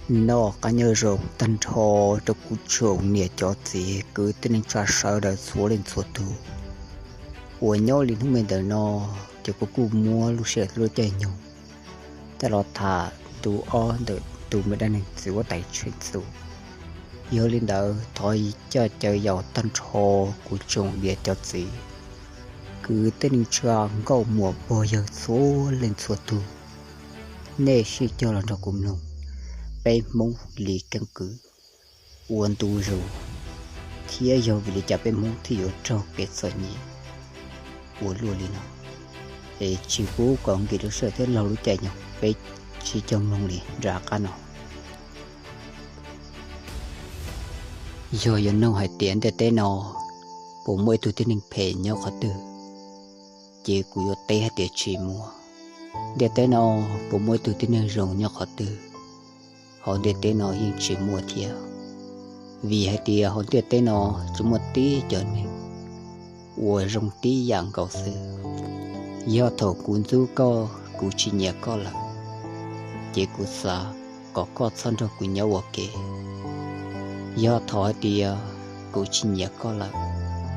Noj qab nyob zoo tag nrho rau kuv tsoom niam cov txiv kwv tij neej tsa sawv daws txhua leej txhua tus uas nyob li hnub me ntawm no. Ces kuv kuj muab lub sij hawm lub caij nyoog coj los tham ntu ob ntawm tus me dab neeg txiv huab tais Tsheej Txuj. Yog li ntawd thov coj caw yaus tag nrho kuv tsoom niam cov txiv kwv tij neej tsa nkauj muam pog yawg txhua leej txhua tus, nej sib cog los nrog kuv mloog peb Hmoob li keeb kwm ua ntu zus, thiab yog vim li cas peb Hmoob thiaj yuav raug kev txom nyem ua luaj li no. Es tsis pub kom nkim lub sij hawm thiab laug lub caij nyoog, peb sib cog mloog li nram qab no. Yog yuav nug hais tias ntiaj teb no puas muaj ib tug tib neeg phem nyob qhov twg, ces kuv yuav teb hais tias tsis muaj. Ntiaj teb no puas muaj ib tug tib neeg zoo nyob qhov twg? Hauv ntiaj teb no yeej tsis muaj thiab, vim hais tias hauv ntiaj teb no tsuas muaj tib cov neeg uas zoo tib yam nkaus xwb. Yog thaum kuv ntxub koj, kuv tsis nyiam koj lawm, ces kuv xav kom koj txhob nrog kuv nyob ua ke. Yog thaum hais tias kuv tsis nyiam koj lawm,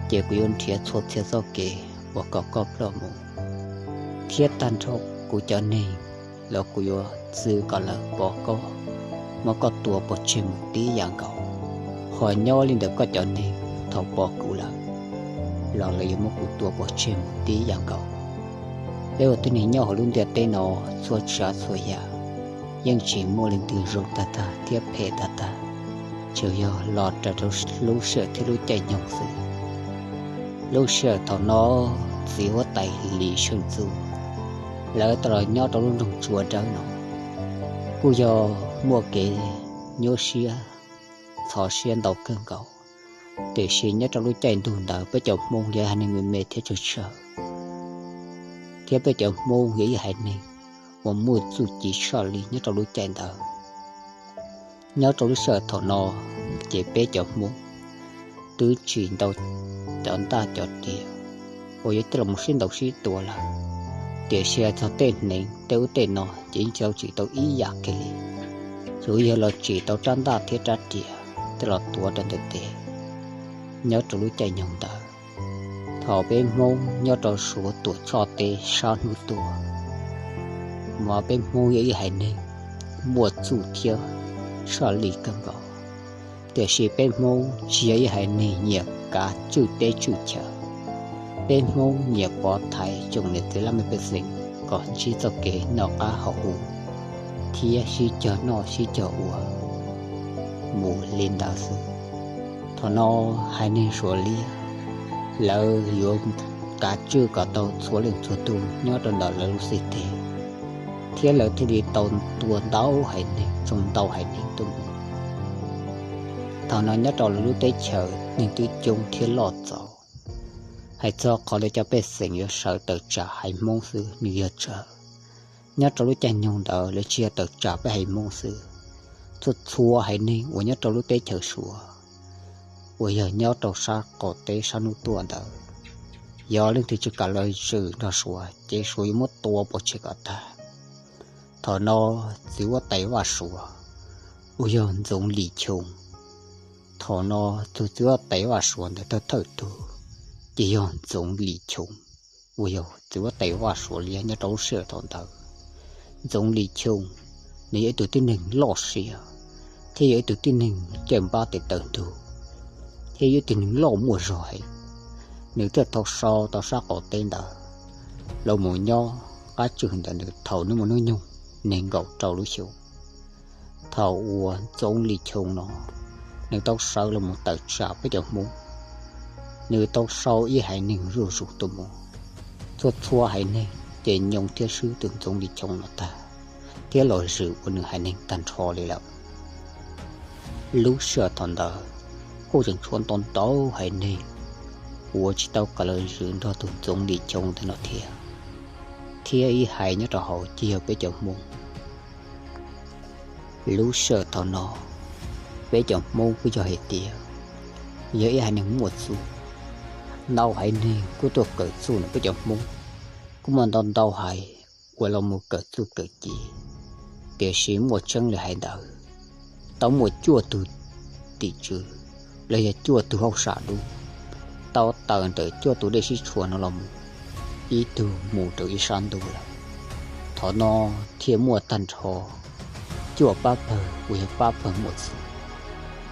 ces kuv yuav nrhiav txhua txhia txoj kev uas kom koj ploj mus, thiab tag nrho kuv cov neeg los kuv yuav txwv kom lawv pov koj, muab koj tua pov tseg mus tib yam nkaus. Ho nyob li ntawm koj cov neeg, thaum pom kuv lawm los lawv yuav muab kuv tua pov tseg mus tib yam nkaus. Peb ua tib neeg nyob hauv lub ntiaj teb no, txhua tsav txhua yam yeej tsis muaj leej twg zoo tag tag thiab phem tag tag, tsuas yog los raws rau lub sij hawm thiab lub caij nyoog xwb. Lub sij hawm thaum no, txiv huab tais Lis Seej Txuj lawv tau los nyob rau lub nroog Tsua Dawb no, kuj yog muaj kev nyuaj siab, ntxhov siab ntau kawg nkaus. Tiam sis nyob rau lub caij ntuj ntawd peb cov Hmoob yog haiv neeg me me thiab tsawg tsawg, thiab peb cov Hmoob yog ib haiv neeg uas muaj txuj ci tshaj li nyob rau lub caij ntawd. Nyob rau lub sij hawm thaum no, ces peb cov Hmoob twb tsim ntau cov ntaj cov riam uas yuav coj los sib ntaus sib tua lawm. Tiam sis txog tej hneev tej ub tej no ces yeej tsis tau tsim tau ib yam kiag li, tsuas yog los tsim tau rab ntaj thiab rab riam coj los tuav rau ntawm tes. Nyob rau lub caij nyoog ntawd, thaum peb Hmoob nyob rau Suav tuam tshoj teb sab hnub tuaj, mas peb Hmoob yog ib haiv neeg muaj txuj thiab tshaj li kawg nkaus. Tiam sis peb Hmoob tsis yog ib haiv neeg nyiam kav tswj teb tswj chaw. Peb Hmoob nyiam pov thaiv tsoom niam txiv laj mej pej xeem kom ntsib txoj kev noj qab haus huv thiab sib cog noj sib cog ua mus li ntawd xwb. Thaum no haiv neeg Suav liab lawv yuav kav tswj kom tau txhua leej txhua tus nyob rau ntawm lawv lub xib teg, thiab lawv thiaj li tau tua ntau haiv neeg, tsoo ntau haiv neeg tuaj mus. Thaum no nyob rau lawv lub teb chaws neeg twb coob thiab loj txaus. Hais txog qhov lawv cov pej xeem yuav sawv tawm tsam haiv Hmoob xwb nws yog tsawg. Nyob rau lub caij nyoog ntawd lawv tsis yog tawm tsam peb haiv Hmoob xwb, txhua txhua haiv neeg uas nyob rau lub teb chaws Suav uas yog nyob rau sab qaum teb sab hnub tuaj ntawd, yog leej twg tsis kam los zwm nrog Suav ces Suav yuav muab tua pov tseg kom tag. Thaum no txiv huab tais vaj Suav uas yog Ntxoov Lis Choo, thaum no tus txiv huab tais vaj Suav ntawd thawj thawj tug ces yog Ntxoov Lis Choo, uas yog txiv huab tais vaj Suav liab nyob rau lub sij hawm thaum ntawd. Ntxoov Lis Choo nws yog ib tug tib neeg loj siab, thiab yog ib tug tib neeg caj npab tes taw ntug, thiab yog ib tug neeg loj muaj zog heev. Nws thiaj tau sau tau sab qaum teb ntawd los mus nyob qab tswj ntawm nws thaum nws muaj hnub nyoog nees nkaum rau lub xyoo. Thaum uas Ntxoov Lis Choo no nws tau sawv los mus tawm tsam peb cov Hmoob, nws tau sau ib haiv neeg zuj zus tuaj mus. Txhua txhua haiv neeg ces nyoo thiab swb tus Ntxoov Lis Choo no tag, thiab los zwm ua nws haiv neeg tag nrho li lawm. Lub sij hawm thaum ntawd kuj tseem tshuav ntau ntau haiv neeg uas tsis tau kam los zwm nrog tus Ntxoov Lis Choo ntawd no thiab, thiab ib haiv nyob rau hauv ces yog peb cov Hmoob. Lub sij hawm thaum no, peb cov Hmoob kuj yog hais tias yog ib haiv neeg muaj txuj. Ntau haiv neeg kuj tuaj kawm txuj ntawm peb cov Hmoob, kuj muaj ntau ntau haiv uas los mus kawm txuj kawm ci. Tiam sis muaj tseeb li hais ntawd, tau muaj cuaj tug tim tswv los yog cuaj tug hauj sam dub tau tawm ntawm cuaj tus dej sib tshuam no los mus, ib tug mus rau ib sab ntuj lawm. Thaum no thiaj muaj tag nrho cuaj pab pawg uas yog pab pawg muam xwb.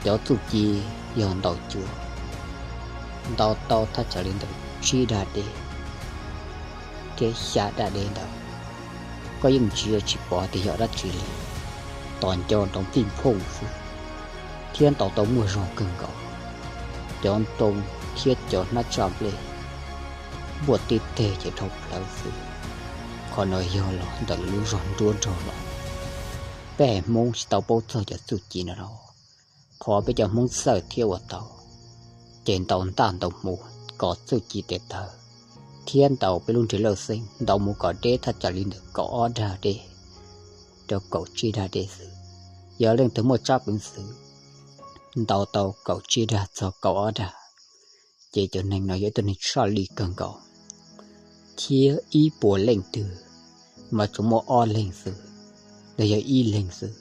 Cov txuj ci yog ntaus cua, ntaus tau thaj tsam li ntawm tsib dag dej thiab xya dag dej ntawd, koj yeej ntsia tsis pom tias yog dab tsi li. Tos nco nrov npij nphooj xwb, thiab ntaus tau muaj zog kawg nkaus. Cov ntoo thiab cov hnab tsaj nplej npuaj tib teg ces dhau plawv xwb. Qhov no yog los ntawm lub zog nruab nrog los. Peb haiv Hmoob tsis tau paub txog cov txuj ci no los, qhov peb cov Hmoob txawj thiab ua tau, ces ntaus ntaj ntaus hmuv kom txuj ci tes taw, thiab ntaus peb lub nrig lawj xeeb ntaus mus kom deb thaj tsam li ntawm kaum ob dag dej rau kaum tsib dag dej xwb. Yog leej twg muaj tsab peev xwm ntaus tau kaum tsib dag txog kaum ob dag, ces cov neeg no yog ib tug neeg tshaj lij kawg nkaus. Thiab ib puas leej twg mas tsuas muaj ob leeg xwb, los yog ib leeg xwb,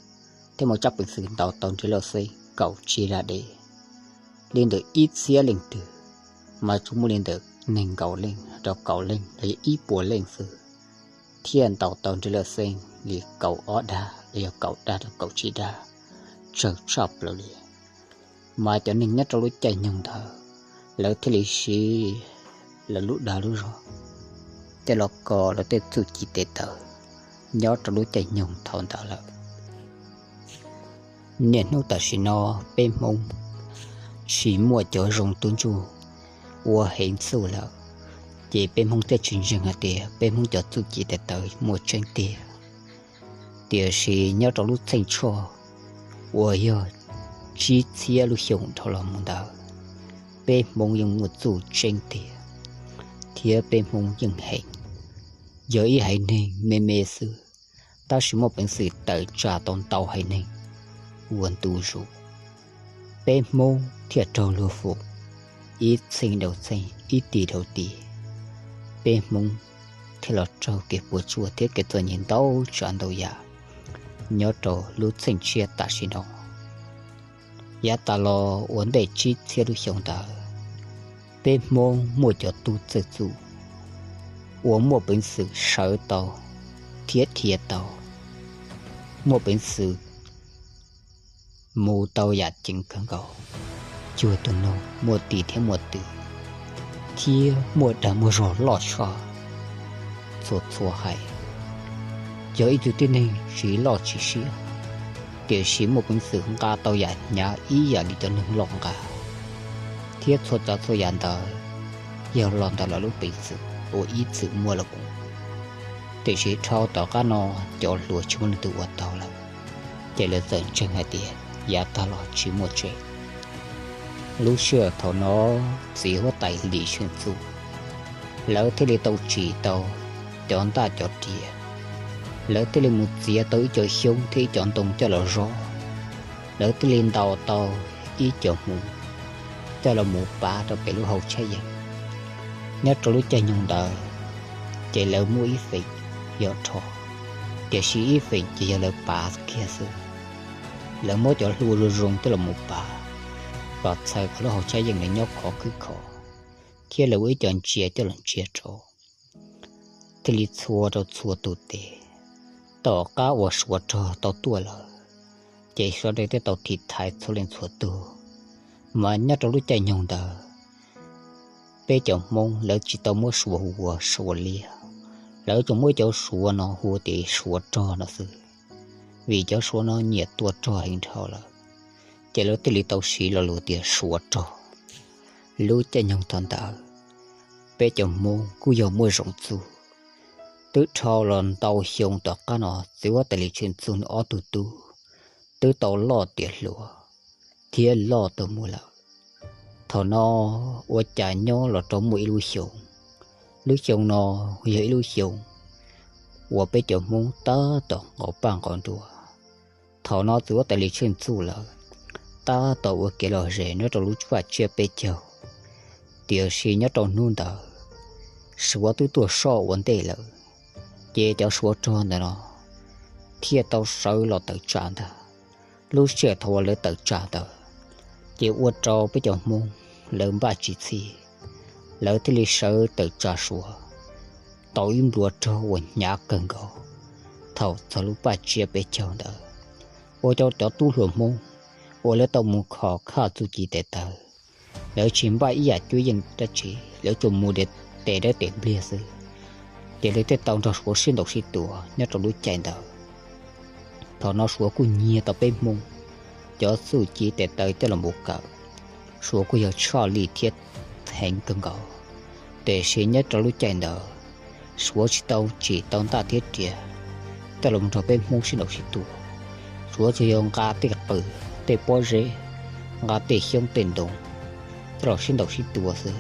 thiaj muaj tsab peev xwm ntaus tau nrig lawj xeeb kaum tsib dag dej. Li ntawm ib txhiab leej twg mas tsuas muaj li ntawm nees nkaum leej rau kaum leej los yog ib puas leej xwb, thiaj ntaus tau nrig lawj xeeb li kaum ob dag los yog kaum dag rau kaum tsib dag tsawg tshaj plaws li. Mas cov neeg nyob rau lub caij nyoog ntawd, lawv thiaj li siv lawv lub dag lub zog coj los kos lawv tej txuj ci tes taw nyob rau lub caij nyoog thaum ntawd lawm. Niaj hnub tam sim no peb Hmoob tsis muaj cov zoo tub ntsuj ua heev txuj lawm, ces peb Hmoob thiaj tsis ntseeg hais tias peb Hmoob cov txuj ci tes taw muaj tseeb tiag. Tiam sis nyob rau lub txheej tshoj uas yog tsib txhiab lub xyoo dhau los mus ntawd, peb Hmoob yeej muaj txuj tseeb tiag, thiab peb Hmoob yeej heev. Yog ib haiv neeg me me xwb, tab sis muaj peev xwm tawm tsam tau ntau haiv neeg ua ntu zus. Peb Hmoob thiaj raug luag foom ib txheej dhau txheej, ib tis dhau tis, peb Hmoob thiaj los raug kev puas tsuaj thiab kev txom nyem ntau tsav ntau yam nyob rau lub txheej tsiab tam sim no. Yav tas los ua ntej tsib txhiab lub xyoo ntawd, peb Hmoob muaj cov tub txawj txuj uas muaj peev xwm sawv tau thiab dhia tau, muaj peev xwm mus tau yam ceev kawg nkaus, cuag tus noog muaj tis thiab muaj tw, thiab muaj dag muaj zog loj tshaj txhua txhua haiv. Yog ib tug tib neeg tsis loj tsis siab, tiam sis muaj peev xwm nqa tau yam hnyav ib yam li cov neeg loj nqa, thiab txhua tsav txhua yam ntawd yog los ntawm lawv lub peev xwm uas ib txwm muaj los mus. Tiam sis dhau tom qab no cov hluas tsis muaj leej twg ua tau lawm, ces lawv txawm ntseeg hais tias yav tag los tsis muaj tseeb. Lub sij hawm thaum no txiv huab tais Lis Tsheej Txuj lawv thiaj li tau tsim tau cov ntaj cov riam, lawv thiaj li mus txiav tau ib co xyoob thiab ib co ntoo coj los zov, lawv thiaj li ntaus tau ib co hmuv coj los mus pav rau pem lub hauv tshab yeej. Nyob rau lub caij nyoog ntawd, ces lawv muaj ib feem yog rho, tiam sis ib feem ces yog lawv pav kiag xwb. Lawv muab cov hlua zoo zoo coj los mus pav kom txhawm kom lub hauv tshab yeej nws nyob khov khwb khov, thiab lawv ua ib co ntsia coj los ntsia rau, thiaj li txhua rau txhua tus tes. Tom qab uas Suav rog tau tuaj lawm, ces sawv daws thiaj tau thim thaiv txhua leej txhua tug. Mas nyob rau lub caij nyoog ntawd, peb cov Hmoob lawv tsis tau muab Suav hu ua Suav liab, lawv tsuas muab cov Suav no hu tias Suav rog no xwb, vim cov Suav no nyiam tua rog heev dhau lawm, ces lawv thiaj li tau siv lo lus tias Suav rog. Lub caij nyoog thaum ntawd, peb cov Hmoob kuj yog muaj zoo txuj. Twb dhau los ntau xyoo tom qab no, txiv huab tais Lis Tsheej Txuj nws ob tug tub twb tau loj tiav hluas thiab loj tuaj mus lawm. Thaum no ua cas nyob los rau muaj ib lub xyoo, lub xyoo no yog ib lub xyoo uas peb cov Hmoob tab tom nqaus paj nqaus nruas. Thaum no txiv huab tais Lis Tsheej Txuj lawv tab tom ua kev lom zem nyob rau lub vaj tsiab peb caug, tiam sis nyob rau hnub ntawd Suav twb tuaj soj ua ntej lawm, ces cov Suav rog ntawm no thiaj tau sawv los tawm tsam ntag. Lub sij hawm thaum uas lawv tawm tsam ntawd, ces ua rau peb cov Hmoob lawv npaj tsis txhij, lawv thiaj li sawv tawm tsam Suav tau ib nplua rog uas hnyav kawg nkaus. Thaum txog lub paj tsiab peb caug ntawd, ua rau cov tub hluas Hmoob uas lawv tau mus khom khaj txuj ci tes taw, lawv tsis npaj ib yam cuab yeej dab tsi, lawv tsuas mus tes dawb tes npliag xwb, ces lawv thiaj tau nrog Suav sib ntaus sib tua nyob rau lub caij ntawd. Thaum no Suav kuj nyiag tau peb Hmoob cov txuj ci tes taw coj los mus kawm, Suav kuj yog tshaj lij thiab heev kawg nkaus. Tiam sis nyob rau lub caij ntawd, Suav tsis tau tsim tau ntaj thiab riam coj los nrog peb Hmoob sib ntaus sib tua. Suav tsuas yog nqa tej qws tej pob zeb, nqa tej xyoob tej ntoo coj los sib ntaus sib tua xwb.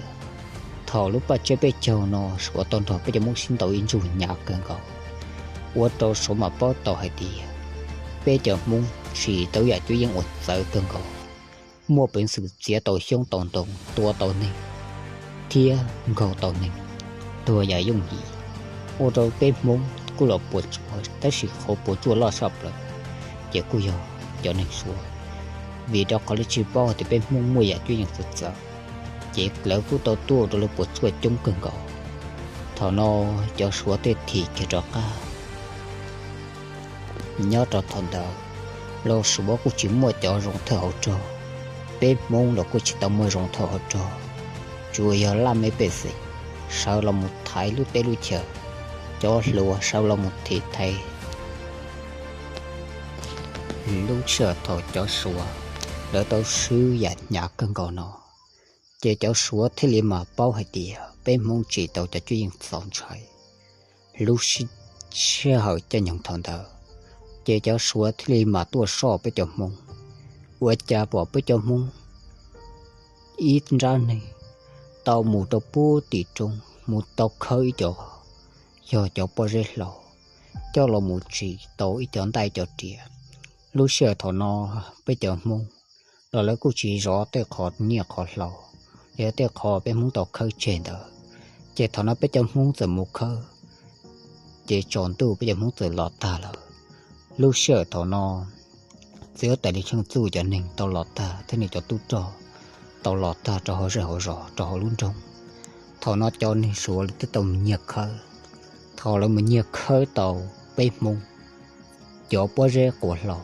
Thaum lub paj tsiab peb caug no Suav tau nrog peb cov Hmoob sib ntaus ib ntsug hnyav kawg nkaus, ua rau Suav mam paub tau hais tias peb cov Hmoob tsim tau yam cuab yeej uas txawv kawg nkaus, muaj peev xwm txiav tau xyoob tau ntoo, tua tau neeg thiab nkaug tau neeg tuag yam yooj yim, ua rau peb Hmoob kuj los puas tsuaj, tab sis qhov puas tsuaj loj tshaj plaws ces kuj yog cov neeg Suav, vim rau qhov lawv tsis paub hais tias peb Hmoob muaj yam cuab yeej txawv txawv, ces lawv kuj tau tuaj ua rau lawv puas tsuaj coob kawg nkaus. Thaum no cov Suav thiaj thim kiag rov qab. Nyob rau thaum ntawd, los Suav kuj tsis muaj cov zoov thawj hauv rog, peb Hmoob los kuj tsis tau muaj zoov thawj hauv rog, tsuas yog laj mej pej xeem sawv los mus thaiv lub teb lub chaw, cov hluas sawv los mus thim thaiv. Lub sij hawm thaum cov Suav lawv tau swb yam hnyav kawg nkaus no, ces cov Suav thiaj li mam paub hais tias peb Hmoob tsim tau cov cuab yeej txaus ntshai. Lub sij hawm caij nyoog thaum ntawd, ces cov Suav thiaj li mam tuaj soj peb cov Hmoob. Ua cas pom peb cov Hmoob ib nrab neeg tau mus rau puag tim roob mus tau khawb ib co, yog cov pob zeb hlau, coj los mus tsim tau ib co ntaj ib co riam. Lub sij hawm thaum no peb cov Hmoob los lawv kuj tsis zov tej qhov nyiaj qhov hlau, yog tej qhov peb Hmoob tau khawb tseg ntawd, ces thaum no peb cov Hmoob txawm mus khawb, ces tsaus ntuj peb cov Hmoob txawm los tag lawm. Lub sij hawm thaum no, txiv huab tais Li Tsheej Txuj cov neeg tau los tag thiab nws cov tub rog tau los tag rau hauv zej hauv zos rau hauv lub nroog. Thaum no cov neeg Suav lawv thiaj tau mus nyiag khawb. Thaum lawv mus nyiag khawb tau peb Hmoob cov pob zeb quav hlau,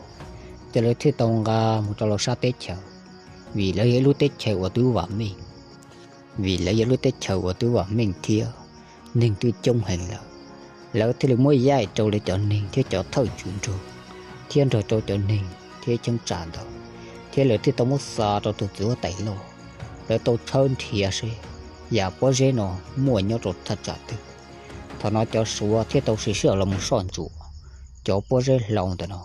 ces lawv thiaj tau nqa mus rau lawv sab teb chaws, vim lawv yog ib lub teb chaws uas twb vam meej. Vim lawv yog lub teb chaws uas twb vam meej thiab neeg twb coob heev lawm, lawv thiaj li muab yaij rau lawv cov neeg thiab cov thawj tswv nrog, thiab nrog rau cov neeg thiab cheeb tsam ntawd, thiab lawv thiaj tau muab xa rau tus txiv huab tais loj, lawv tau tshawb nrhiav seb yam pob zeb no muaj nyob rau thaj tsam twg. Thaum no cov Suav thiaj tau siv sij hawm los mus soj ntsuam cov pob zeb hlau ntawm no.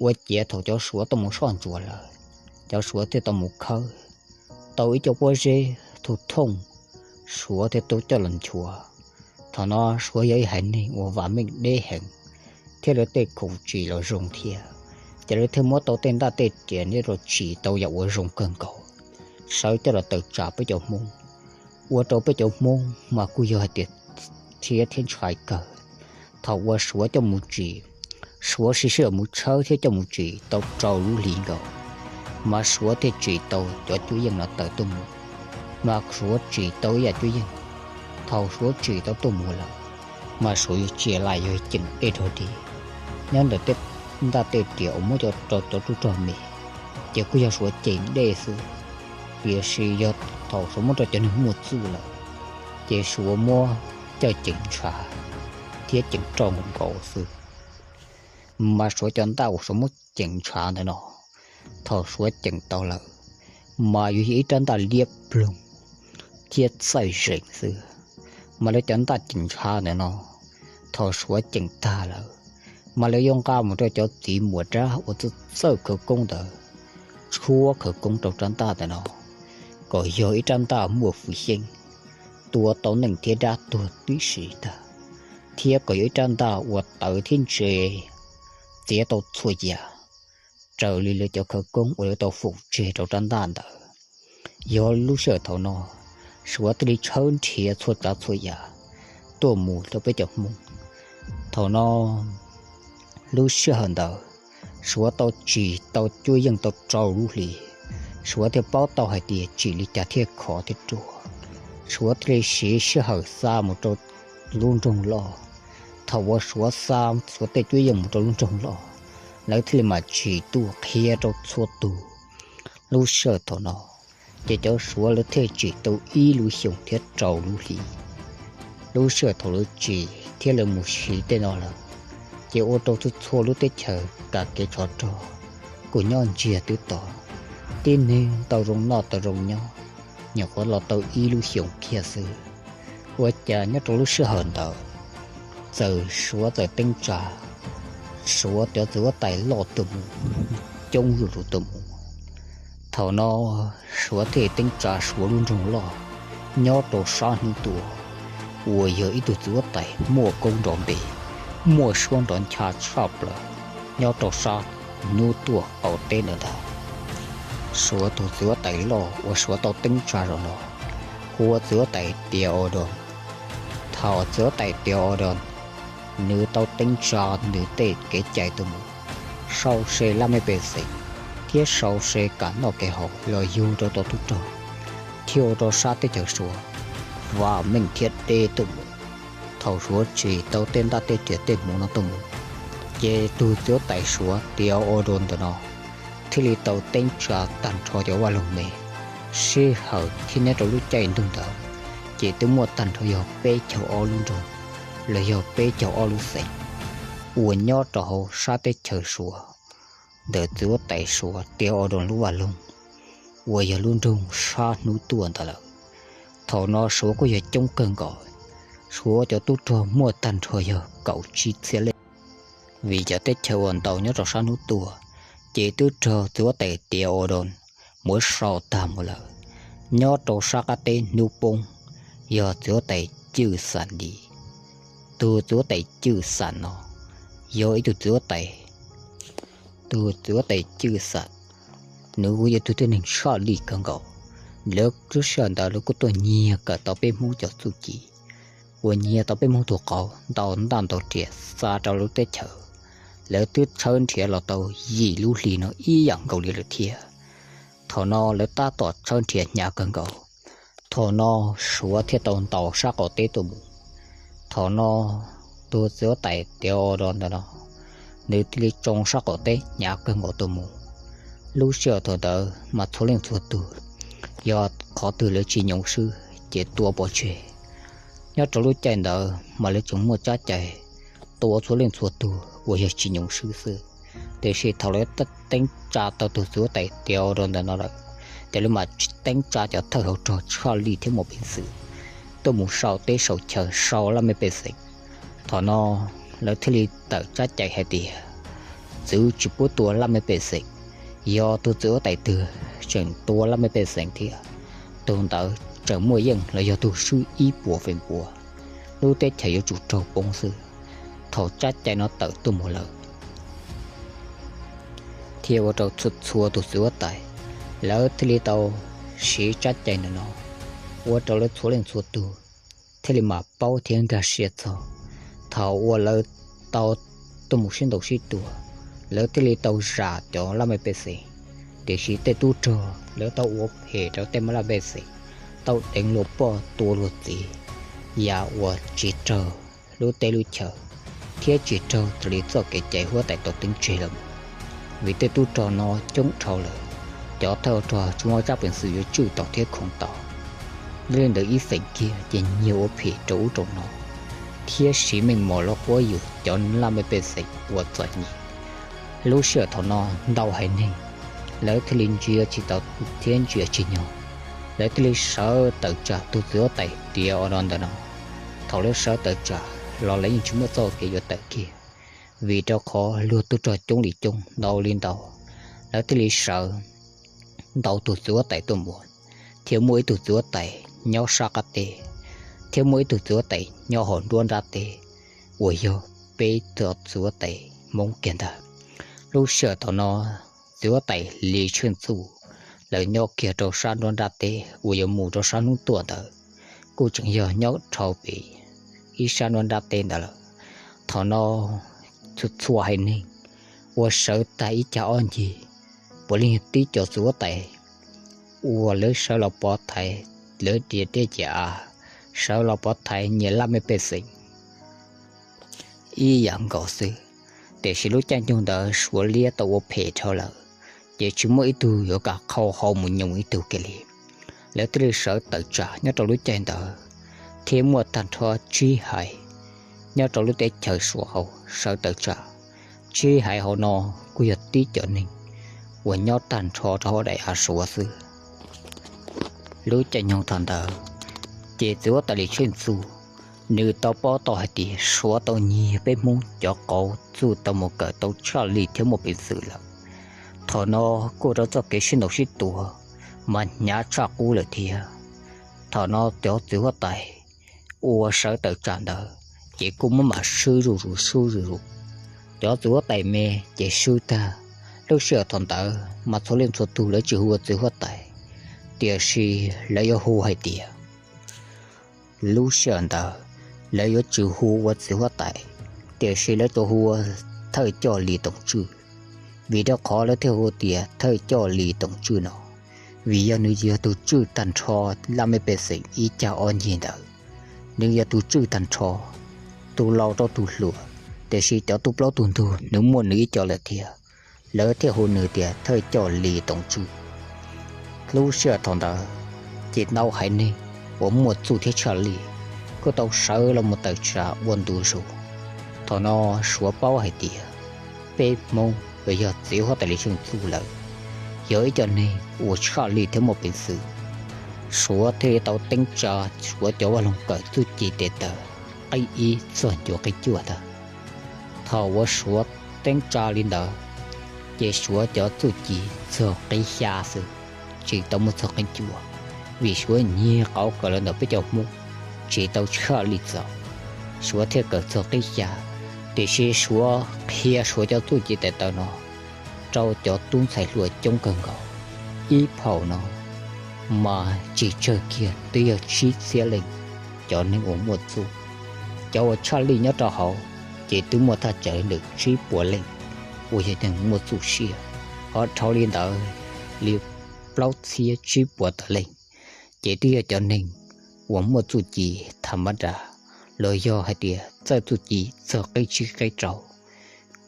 Ua ciav thaum cov Suav tau mus soj ntsuam lawm, cov Suav thiaj tau mus khawb tau ib co pob zeb thooj thooj, Suav thiaj tau coj los nchuav. Thaum no Suav yog ib haiv neeg uas vam meej deb heev, thiab lawv tej khoom tsim los zoo thiab, ces lawv thiaj muab tau tej ntaj tej riam nyob rau tsim tau yam uas zoo kawg nkaus, sawv coj los tawm tsam peb cov Hmoob. Ua rau peb cov Hmoob mas kuj yog hais tias rhiab thiab ntshai kawg. Thaum uas Suav coj mus tsim, Suav siv sij hawm mus tshawb thiab coj mus tsim tau rau lub hlis nkaus, mas Suav thiaj tsim tau cov cuab yeej no tawm tuaj mus. Mas Suav tsim tau ib yam cuab yeej, thaum Suav tsim tau tuaj mus lawm, mas Suav yuav tsia lais yog ceem dej rog dig nyob ntawm tej ntaj tej riam uas muab cov rau cov tub rog me, ces kuj yog Suav ceem dej xwb. Tiam sis yog thaum Suav muab rau cov neeg muaj txuj lawm, ces Suav muab coj ceem ntshav thiab ceem roj nkaus nkaus xwb. Mas Suav cov ntaj uas Suav muab ceem ntshav ntawm no, thaum Suav ceem tau lawm, mas yuav yog ib rab ntaj liab ploog thiab txaij zeem xwb. Mas lawv cov ntaj ceem ntshav ntawm no, thaum Suav ceem tag lawm, mas lawv yuav nqa mus rau cov txiv muam dab uas txawj txawj khawv koob ntawd tshuab khawv koob rau rab ntaj ntawm no, kom yog ib rab ntaj muaj hwj xeeb, tua tau neeg thiab dab tuag tib si tag, thiab kom yog ib rab ntaj uas tawv thiab ntse, txiav tau txhua yam, raws li lawv cov khawv koob uas lawv tau foom tseg rau rab ntaj ntawd. Yog lub sij hawm thaum no, Suav thiaj li tshawb nrhiav txhua tsav txhua yam tuaj mus rau peb cov Hmoob. Thaum no, lub sij hawm ntawd, Suav tau tsim tau cuab yeej tau rau lub hli, Suav thiaj paub tau hais tias tsim li cas thiaj khov thiab ruaj. Suav thiaj li siv sij hawm xa mus rau lub nroog loj. Thaum uas Suav xa Suav tej cuab yeej mus rau lub nroog loj, lawv thiaj li mam tsim tuaj qhia rau txhua tus. Lub sij hawm thaum no, ces cov Suav lawv thiaj tsim tau ib lub xyoos thiab rau lub hli. Lub sij hawm thaum lawv tsim thiab lawv mus siv tej no lawm, ces ua rau txhua txhua lub teb chaws kav kev tsov rog, kuj nyob ntsiag twb to, tib neeg tau zoo noj tau zoo nyob, nyuam qhuav los tau ib lub xyoos kiag xwb. Ua cas nyob rau lub sij hawm ntawd, txawm Suav txawm teeb tsa, Suav cov txiv huab tais loj tuaj mus, coob zuj zus tuaj mus. Thaum no Suav thiaj teeb tsa Suav lub nroog loj nyob rau sab hnub tuaj, uas yog ib tug txiv huab tais muaj koob nrov npe, muaj suab nrov ncha tshaj plaws nyob rau sab hnub tuaj qaum teb ntawd ntag. Suav tus txiv huab tais loj uas Suav tau teeb tsa zaum no hu ua txiv huab tais Tiav Au Doo. Thaum txiv huab tais Tiav Au Doo, nws tau teeb tsa nws tej kev cai tuaj mus, sau se laj mej pej xeem thiab sau se kam noj kev haus los yug rau tau tub rog, thiaj ua rau sab teb chaws Suav vam meej thiab deb tuaj mus. Thaum Suav tsim tau tej ntaj tej riam tej hmuv no tuaj mus, ces tus txiv huab tais Suav Tiav Au Doo ntawm no thiaj li tau teeb tsa tag nrho cov vaj loog me. Sij hawm thiab nyob rau lub caij ntuj ntawd, ces twb muaj tag nrho yog peb caug ob lub nroog los yog peb caug ob lub xeev uas nyob rau hauv sab teb chaws Suav, ntawm txiv huab tais Suav Tiav Au Doo lub vaj loog uas yog lub nroog sab hnub tuaj ntawd lawm. Thaum no Suav kuj yog coob kawg nkaus, Suav cov tub rog muaj tag nrho yog kaum tsib txhiab leej. Vim cov teb chaws uas ntaus nyob rau sab hnub tuaj, ces twb raug txiv huab tais Tiav Au Doo muab sau tag mus lawm. Nyob rau sab qab teb hnub poob, yog txiv huab tais Cwj Xam Lis. Tus txiv huab tais Cwj Xam no yog ib tug txiv huab tais, tus txiv huab tais Cwj Xam, nws kuj yog tug tib neeg tshaj lij kawg nkaus. Lawv lub sij hawm ntawd lawv kuj tuaj nyiag kawm tau peb Hmoob cov txuj ci, uas nyiag tau peb Hmoob tus qauv ntau ntaj ntau riam xa rau lub teb chaws. Lawv twb tshawb nrhiav los tau yim lub hli no ib yam nkaus li lawm thiab. Thaum no lawv tab tom tshawb nrhiav hnyav kawg nkaus. Thaum no Suav thiaj tau ntaus sab qaum teb tuaj mus. Thaum no tus txiv huab tais Tiav Au Doo ntawm no, nws thiaj li tsoo sab qaum teb hnyav kawg nkaus tuaj mus. Lub sij hawm thaum ntawd mas txhua leej txhua tug, yog qhov twg lawv tsis nyoos swb ces tua pov tseg. Nyob rau lub caij ntawd mas lawv tseem muaj tsab cai tua txhua leej txhua tug uas yog tsis nyoos swb xwb. Tiam sis thaum lawv teeb tsa tau tus txiv huab tais Tiav Au Doo ntawm no lawm, ces lawv mam teeb tsa cov thawj hauv rog tshaj lij thiab muaj peev xwm tuaj mus sau teb sau chaw sau laj mej pej xeem. Thaum no lawv thiaj li tawm tsab cai hais tias txwv tsis pub tua laj mej pej xeem. Yog tus txiv huab tais twg tseem tua laj mej pej xeem thiab, tus ntawd tseem muaj yeej los yog tus swb ib puas feem pua, lub teb chaws yuav tsum raug poob xwb. Thaum tsab cai no tawm tuaj mus lawm, thiaj ua rau txhua txhua tus txiv huab tais, lawv thiaj li tau siv tsab cai ntawm no, ua rau lawv txhua leej txhua tug thiaj li mam paub thiab nkag siab txog. Thaum uas lawv tau tuaj mus sib ntaus sib tua, lawv thiaj li tau zam cov laj mej pej xeem. Tiam sis tej tub rog lawv tau ua phem rau tej laj mej pej xeem, tau deev luag poj tua luag txiv, yam uas tsis raug lub teb lub chaw thiab tsis raug raws li txoj kev cai huab tais tau teeb tseg lawm. Vim tej tub rog no coob dhau lawm, cov thawj rog tsis muaj tsab peev xwm yuav tswj tau thiab khoov tau. Yog li ntawd ib feem kiag ces nyiag ua phem rau ub rau no, thiab siv meej mom los quab yus cov laj mej pej xeem uas txom nyem. Lub sij hawm thaum no ntau haiv neeg lawv thiaj li ntsia tsis tau thiab ntsia tsis nyog, lawv thiaj li sawv tawm tsam tus txiv huab tais Tiav Au Doo ntawm no. Thaum lawv sawv tawm tsam los lawv yeej tsis muaj txoj kev yuav tawm kiag, vim rau qhov luag tub rog coob li coob ntau li ntau, lawv thiaj li sawv ntaus tus txiv huab tais tuaj mus, thiaj muaj ib tug txiv huab tais nyob sab qab teb, thiab muaj ib tug txiv huab tais nyob hauv nruab nrab teb, uas yog peb tug txiv huab tais Hmoob kiag ntag. Lub sij hawm thaum no txiv huab tais Lis Tsheej Txuj lawv nyob kiag rau sab nruab nrab teb uas yuav mus rau sab hnub tuaj ntawd, kuj tseem yog nyob dhau pem ib sab nruab nrab teb ntawd lawm. Thaum no txhua txhua haiv neeg uas sawv tag ib cag ob ncig, puav leej yog tib cov txiv huab tais uas lawv sawv los pov thaiv lawv tias dej ciam av, sawv los pov thaiv nyias laj mej pej xeem ib yam nkaus xwb. Tiam sis lub caij nyoog ntawd Suav liab tau ua phem dhau lawm, ces tsis muaj ib tug yuav kam qhau hau mus nyoos ib tug kiag li. Lawv thiaj li sawv tawm tsam nyob rau lub caij ntawd, thiab muaj tag nrho tsib haiv nyob rau lub teb chaws Suav hauv sawv tawm tsam. Tsib haiv hauv no kuj yog tib cov neeg uas nyob tag nrho rau hauv daim av Suav xwb. Lub caij nyoog thaum ntawd, ces txiv huab tais Lis Tsheej Txuj, nws tau paub tau hais tias Suav tau nyiag peb Hmoob cov qauv txuj tau mus kawm tau tshaj lij thiab muaj peev xwm lawm. Thaum no kuj rau txoj kev sib ntaus sib tua mas hnyav tshaj qub lawm thiab. Thaum no cov txiv huab tais uas sawv tawm tsam ntawd ces kuj muab mam swb zuj zus swb zuj zus. Cov txiv huab tais me ces swb tag. Lub sij hawm thaum ntawd mas txhua leej txhua tug lawv tsis hu ua txiv huab tais, tiam sis lawv yuav hu hais tias, lub sij hawm ntawd lawv yuav tsis hu ua txiv huab tais, tiam sis lawv tsuas hu ua thawj coj Lis Toom Tswj. Vim rau qhov lawv thiaj hu tias thawj coj Lis Toom Tswj no, vim yog nws yog tus tswj tag nrho laj mej pej xeem ib cag ob ncig ntawd. Nws yog tus tswj tag nrho, tus laus rau tus hluas, tiam sis cov tub plaub tug ntug nws muaj nws ib co lawm thiab. Lawv thiaj hu nws tias thawj coj Lis Toom Tswj. Lub sij hawm thaum ntawd, ces ntau haiv neeg uas muaj txuj thiab tshaj lij kuj tau sawv los mus tawm tsam ua ntu zus. Thaum no Suav paub hais tias peb Hmoob uas yog txiv huab tais Lis Tsheej Txuj lawm yog ib co neeg uas tshaj lij thiab muaj peev xwm. Suav thiaj li tau teeb tsa Suav cov vaj loog kawm txuj ci tes taw qib ib txog ncuav qib cuaj ntag. Thaum uas Suav teeb tsa li ntawd, ces Suav cov txuj ci txog qib xya xwb, tsis tau muaj txog qib cuaj, vim Suav nyiag qauv kawm los ntawm peb cov Hmoob, tsis tau tshaj lij txaus. Suav thiaj kawm txog qib xya, tiam sis Suav qhia Suav cov txuj ci tes taw no rau cov tub ntxhais hluas coob kawg nkaus. Ib phaum no mas tsis tsawg kiag twb yog tsib txhiab leej cov neeg uas muaj txuj. Cov uas tshaj lij nyob rau hauv ces twb muaj thaj tsam li ntawm tsib puas leej uas yog neeg muaj txuj siab, ho dhau li ntawd li plaub txhiab tsib puas tawm leej ces twb yog cov neeg uas muaj txuj ci tham mab das, los yog hais tias txawj txuj ci txog qib tsib qib rau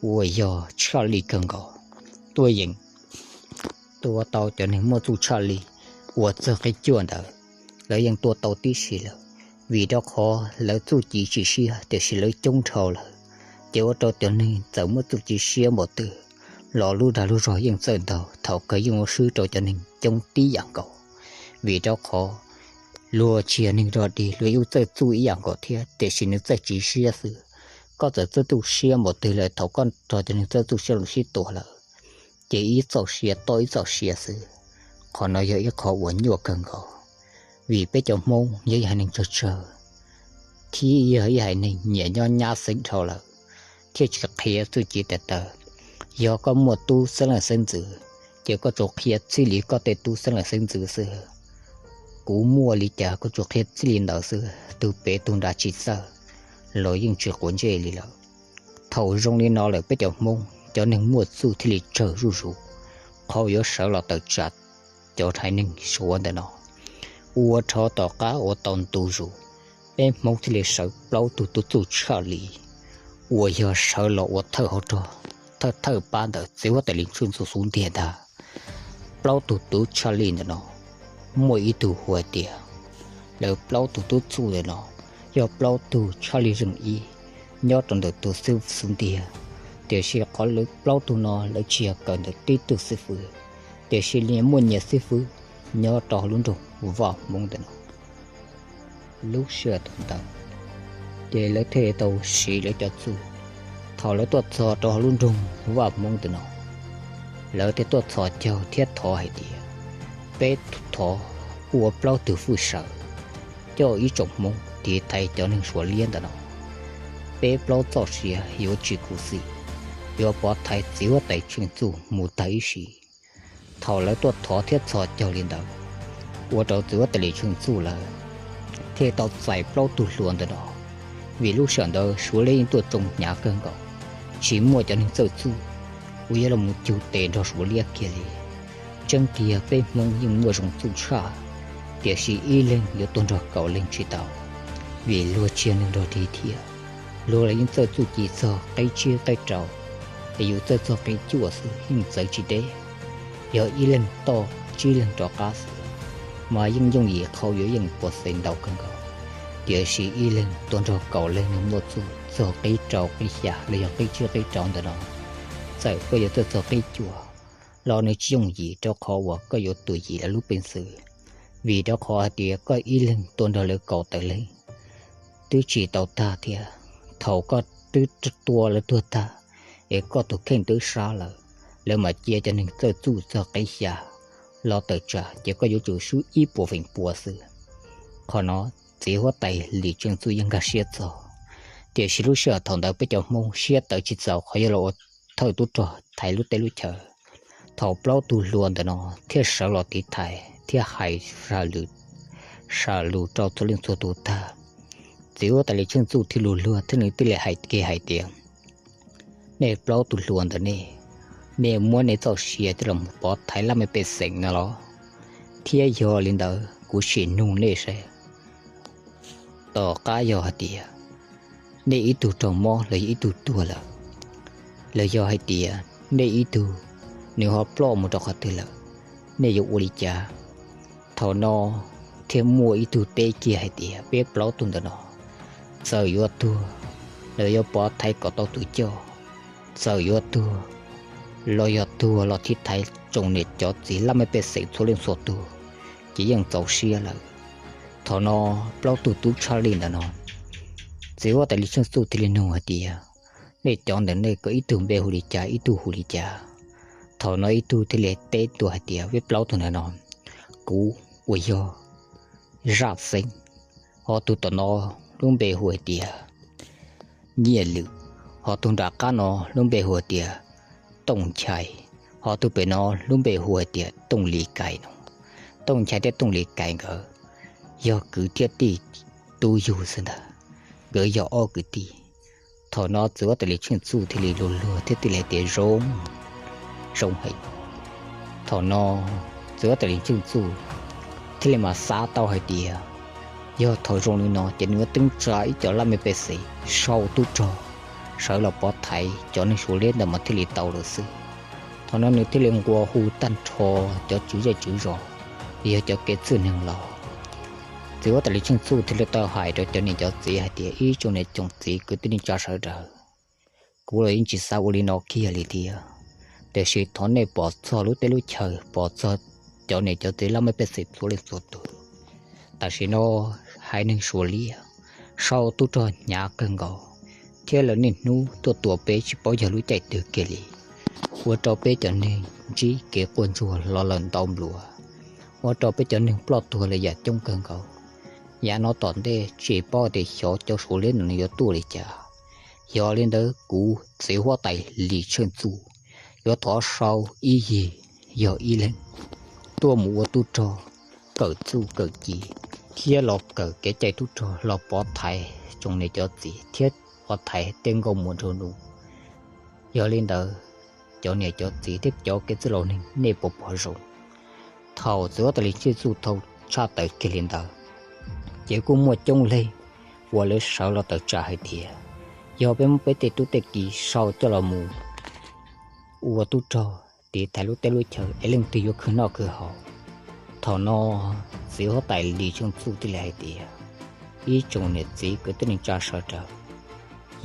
uas yog tshaj lij kawg nkaus, tuaj yeem tua tau cov neeg muaj txuj tshaj lij uas txog qib cuaj ntawd. Lawv yeej tua tau tib si lawm, vim rau qhov lawv txuj ci tsis siab tiam sis lawv coob dhau lawm, ces ua rau cov neeg txawm muaj txuj ci siab npaum twg los lub dag lub zog yeej txawj ntau, thaum kawg yeej ua swb rau cov neeg coob tib yam nkaus. Vim rau qhov luag tsis yog neeg dog dig, luag yeej txawj txuj ib yam nkaus thiab tiam sis nws txawj tsis siab xwb. Koj txawm txawj txuj siab npaum twg lawm, thaum koj nrog cov neeg txawj txuj siab los sib tua lawm, ces ib txoj sia toj ib txoj sia xwb. Qhov no yog ib qho uas nyuaj kawg nkaus, vim peb cov Hmoob yog ib haiv neeg tsawg tsawg, thiab yog ib haiv neeg nyiam nyob nyab xeeb dhau lawm, thiaj tsis qhia txuj ci tes taw. Yog koj muaj tub xeeb leej xeeb ntxwv, ces koj tsuas qhia txij li koj tej tub xeeb leej xeeb ntxwv xwb. Kuv muaj li cas kuv tsuas qhia txij li ntawd xwb, tus pem tus nrad tsis txawj los yeej tsis quav ntsej li lawm. Thaum zoo li no lawm peb cov Hmoob cov neeg muaj txuj thiaj li tsawg zuj zus, qhov yuav sawv los tawm tsam cov haiv neeg Suav ntawm no. Ua rau tom qab uas tau ntu zus, peb Hmoob thiaj li sawv plaub tug tub txuj tshaj li uas yog sawv los ua thawj hauv rog, thawj thawj pab ntawm txiv huab tais Lis Tsheej Txuj xub ntiag ntag. Plaub tug tub tshaj li ntawm no muaj ib tug hu hais tias, lawv plaub tug tub txuj ntawm no yog plaub tug tshaj li zeej ib nyob rau ntawm tus xib fwb xub ntiag, tiam sis qhov lawv plaub tug no lawv tsis yog kawm ntawm tib tug xib fwb, tiam sis nyias muaj nyias xib fwb nyob rau hauv lub nroog Vaj Hmoob ntawm no. Lub sij hawm thaum ntawd, ces lawv thiaj tau siv lawv cov txuj. Thaum lawv tuaj txog rau hauv lub nroog Vaj Hmoob ntawm no, lawv thiaj tuaj txhos caug thiab thov hais tias, peb thov ua plaub tug fwj sawv, coj ib tsoom Hmoob tiv thaiv cov neeg Suav liab ntawm no. Peb plaub txoj sia yuav tsis khuv xim, yuav pov thaiv txiv huab tais Tsheej Txuj mus tag ib sim. Thaum lawv tuaj thov thiab txhos caug li ntawd, ua rau txiv huab tais Lis Tsheej Txuj lawv thiaj tau txais plaub tug hluas ntawm no. Vim lub sij hawm ntawd Suav liab yeej tuaj tsoo hnyav kawg nkaus, tsis muaj cov neeg txawj txuj, uas yuav los mus cug tes nrog Suav liab kiag li. Tseeb tiag peb Hmoob yeej muaj zoo txuj tshaj, tiam sis ib leeg yuav tuaj nrog kaum leeg tsis tau, vim luag tsis yog neeg nrog dig thiab. Luag los yeej txawj txuj ci txog qib tsib qib rau, es yus txawj txog qib cuaj xwb yeej txawv tsis deb. Yog ib leeg toj tsib leeg rov qab xwb, mas yeej yooj yim qhau yuav yeej puas xees ntau kawg nkaus. Tiam sis ib leeg tuaj nrog kaum leeg nws muaj txuj txog qib rau qib xya los yog qib tsib qib rau ntawm no, txawm koj yuav tuaj txog qib cuaj los nws tsis yooj yim rau qhov uas koj yuav tuaj yim lawv lub peev xwm, vim rau qhov hais tias koj ib leeg tuaj nrog lawv kaum tawm leej twb tsis tau tag thiab. Thaum koj twb tua lawv tuag tag, es koj tus kheej twb sab lawm, lawv mam cia cov neeg txawj txuj txog qib xya los tawm tsam, ces koj yuav tsum swb ib puas feem pua xwb. Qhov no txiv huab tais Lis Tsheej Txuj yeej nkag siab txog, tiam sis lub sij hawm thaum ntawd peb cov Hmoob siab tawv tsis txaus qhov yog los ua thawj tub rog thaiv lub teb lub chaw. Thaum plaub tug hluas ntawm no thiaj sawv los tiv thaiv thiab hais sam lus rau txhua leej txhua tus tag, txiv huab tais Lis Tsheej Txuj thiaj lus luag thiab nws thiaj li hais kiag hais tias, nej plaub tug hluas ntawm nej, nej muab nej txoj sia coj los pov thaiv laj mej pej xeem no los? Thiab yog li ntawd kuv sim nug nej seb, tom qab yog hais tias nej ib tug raug mob los yog ib tug tuag lawm, los yog hais tias nej ib tug nws ho ploj mus rau qhov twg lawm, nej yuav ua li cas? Thaum no thiaj muaj ib tug teb kiag hais tias, peb plaub tug ntawm no txawm yuav tuag los yuav pov thaiv kom tau tus coj, txawm yuav tuag los yog tuag los thiaj thaiv tsoom niam cov txiv laj mej pej xeem txhua leej txhua tus, ces yeej txaus siab lawm. Thaum no plaub tug tub tshaj lij ntawm no, txiv huab tais Lis Tsheej Txuj thiaj li nug hais tias, nej cov ntawm nej koj ib tug npe hu li cas ib tug hu li cas? Thaum no ib tug thiaj li teb tuaj hais tias, peb plaub tug ntawm no, kuv uas yog Zaj Xeeb, ho tus tom no lub npe hu hais tias Nyiaj Lwm, ho tus nram qab no lub npe hu hais tias Tooj Nchai, ho tus pem no lub npe hu hais tias Tooj Lis Kais no. Tooj Nchai thiab Tooj Lis Kais nkawd yog kwv thiab tij tub yug xwb ntag, nkawd yog ob kwv tij. Thaum no txiv huab tais Lis Tsheej Txuj thiaj li lus luag thiab thiaj li hais tias, zoo, zoo heev. Thaum no txiv huab tais Lis Tsheej Txuj thiaj li mam xav tau hais tias, yog thaum zoo li no ces nws yuav teeb tsa ib co laj mej pej xeem sau tub rog sawv los pov thaiv cov neeg Suav liab ntawd mas thiaj li tau lawm xwb. Thaum no nws thiaj li nqua hu tag nrho cov tswv zej tswv zos, yog cov kev txwj neeg laus. Txiv huab tais Lis Tsheej Txuj thiaj li tau hais rau cov niam cov txiv hais tias, ib tsoom niam tsoom txiv kwv tij neej tsa sawv daws, kuv los yeej tsis xav ua li no kiag li thiab, tiam sis thov nej pom txog lub teb lub chaw, pom txog cov niam cov txiv laj mej pej xeem txhua leej txhua tus. Tam sim no haiv neeg Suav liab sau tub rog hnyav kawg nkaus, thiab lawv niaj hnub tuaj tua peb tsis paub yog lub caij twg kiag li, ua rau peb cov neeg ntsib kev quaj ntsuag los lawm ntau nplua, ua rau peb cov neeg ploj tuag lawm yam coob kawg nkaus. Yav no tom ntej tsis paub tias xyov cov Suav liab no nws yuav tuaj li cas. Yog li ntawd kuv txiv huab tais Lis Tsheej Txuj yuav thov sau ib yig yog ib leeg tuaj mus ua tub rog, kawm txuj kawm ci, thiab los kawm kev cai tub rog los pov thaiv tsoom niam cov txiv thiab pov thaiv tej nkauj muam nraug nus. Yog li ntawd, cov niam cov txiv thiab cov kev txwj laus neeg, nej puas pom zoo? Thaum txiv huab tais Lis Tsheej Txuj tau tshaj tawm kiag li ntawd, ces kuj muaj coob leej uas lawv sawv los tawm tsam hais tias, yog peb muab peb tej tub tej ki sau coj los mus ua tub rog tiv thaiv lub teb lub chaw es leej twg yuav khwv noj khwv haus. Thaum no txiv huab tais Lis Tsheej Txuj thiaj li hais tias, ib tsoom niam txiv kwv tij neej tsa sawv daws,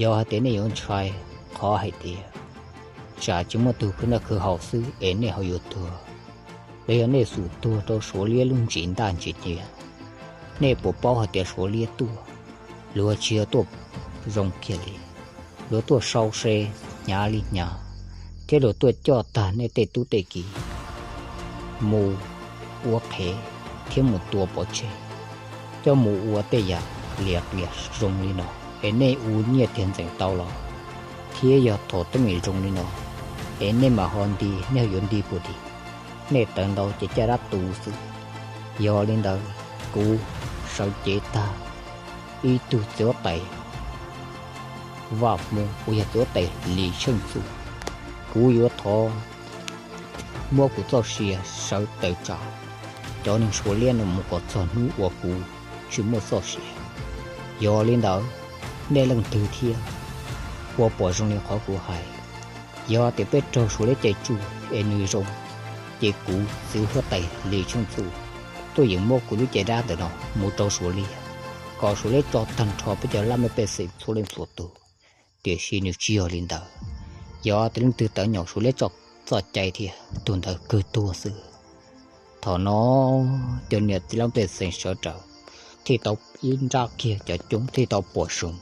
yog hais tias nej yuav ntshai qhov hais tias tsam tsis muaj tug khwv noj khwv haus xwb es nej ho yuav tuag, los yog nej xum tuag rau Suav liab lub ntsis ntaj ntsis nyiaj, nej puas paub hais tias Suav liab tuaj, luag tsis yog tuaj zoo kiag li, luag tuaj sau se hnyav li hnyav, thiab luag tuaj coj tag nej tej tub tej ki mus ua qhev thiab mus tua pov tseg, coj mus ua tej yam liam qias zoo li no, es nej ua nyiaj tiag ntxeem tau los? Thiab yog thaum teeb meem zoo li no es nej mam ho nti, nej ho yuav nti puas dim? Nej tawv ntau ces caj dab tu xwb. Yog li ntawd, kuv sawv cev tag ib tug txiv huab tais Vaj Hmoob uas yog txiv huab tais Lis Tsheej Txuj, Kuv yuav thov muab kuv txoj sia sawv tawm tsam cov neeg Suav liab no mus kom txog hnub uas kuv tsis muaj txoj sia. Yog li ntawd, nej leej twg thiab puas pom zoo li qhov kuv hais? Yog tias peb raug Suav liab cem tsuj es nws zoo, ces kuv txiv huab tais Lis Tsheej Txuj tuaj yeem muab kuv lub caj dab ntawm no mus rau Suav liab, kom Suav liab tso tag nrho peb cov laj mej pej xeem txhua leej txhua tus. Tiam sis nws tsis yog li ntawd. Yog tias leej twg tawv nyom Suav liab tso txoj cai thiab tus ntawd kawg tuag xwb. Thaum no cov niam txiv laj mej pej xeem sawv daws thiaj tau ib nrab kiag cov coob thiaj tau pom zoo.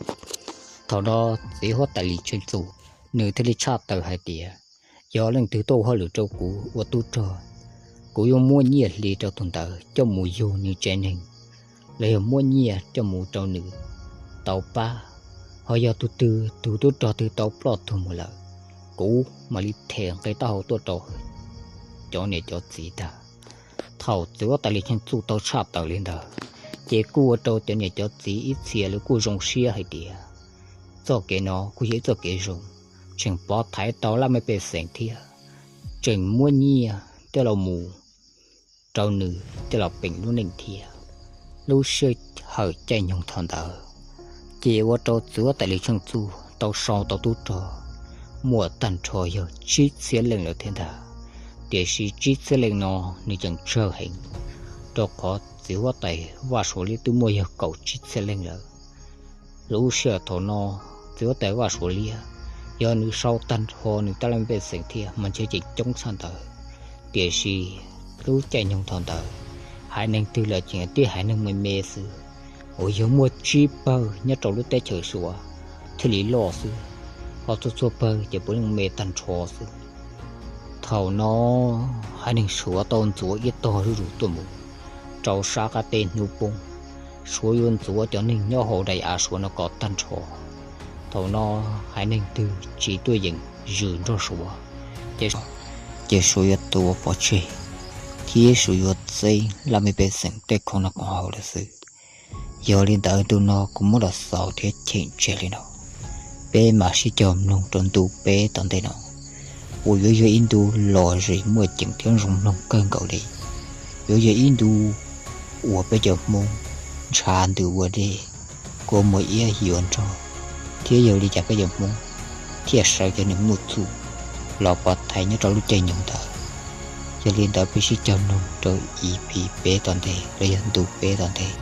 Thaum no txiv huab tais Lis Tsheej Txuj nws thiaj li tshaj tawm hais tias, yog leej twg tuaj ua hauj lwm rau kuv ua tub rog, kuv yuav muab nyiaj hli rau tus ntawd coj mus yug nws tsev neeg, los yog muab nyiaj coj mus rau nws tau pab. Ho yog tus twg tus tub rog twg tau ploj tuag mus lawm, kuv mam li them nqe taub hau tuaj rau cov niam cov txiv tag. Thaum txiv huab tais Lis Tsheej Txuj tau tshaj tawm li ntawd, ces kuj ua rau cov niam cov txiv ib txhia lawv kuj zoo siab hais tias txoj kev no kuj yog ib txoj kev zoo, tseem pov thaiv tau laj mej pej xeem thiab tseem muab nyiaj coj los mus rau nws coj los peem lub neej thiab. Lub sij hawm caij nyoog thaum ntawd, ces ua rau txiv huab tais Lis Tsheej Txuj tau sau tau tub rog muaj tag nrho yog tsib txhiab leej lawm thiab ntag. Tiam sis tsib txhiab leej no nws tseem tsawg heev, rau qhov txiv huab tais Vaj Suav Liab twb muaj yog kaum tsib txhiab leej lawm. Lub sij hawm thaum no, txiv huab tais Vaj Suav Liab, yog nws sau tag nrho nws tej laj mej pej xeem thiab mas ntshe tseem coob tshaj ntawd. Tiam sis lub caij nyoog thaum ntawd, haiv neeg twg los tseem tib haiv neeg me me xwb, uas yog muaj tsib pawg nyob rau lub teb chaws Suav thiaj li loj xwb, ho txhua txhua pawg ces puav leej me tag nrho xwb. Thaum no, haiv neeg Suav tau ntxuav ib tog zuj zus tuaj mus rau sab qab teb hnub poob. Suav yuav ntxuav cov neeg nyob hauv daim av Suav no kom tag nrho. Thaum no, haiv neeg twg tsis tuaj yeem zwm nrog Suav, ces Suav yuav tua pov tseg, thiab Suav yuav txeeb laj mej pej xeem tej khoom noj khoom haus lawm xwb. Yog li ntawd ntu no kuv muab los xaus thiab cheem tseg li no. Peb mam sib cog mloog rau ntu peb tom ntej no, uas yuav yog ib ntu lom zem muaj ceem thiab zoo mloog kawg nkaus li. Yuav yog ib ntu uas peb cov Hmoob ntshav ntws ua dej, kua muag iab yuav nrog, thiab yog li cas peb cov Hmoob thiaj sawv cov neeg muaj txuj los pov thaiv nyob rau lub caij nyoog ntawd. Yog li ntawd peb sib cog mloog rau E P peb tom ntej los yog ntu peb tom ntej.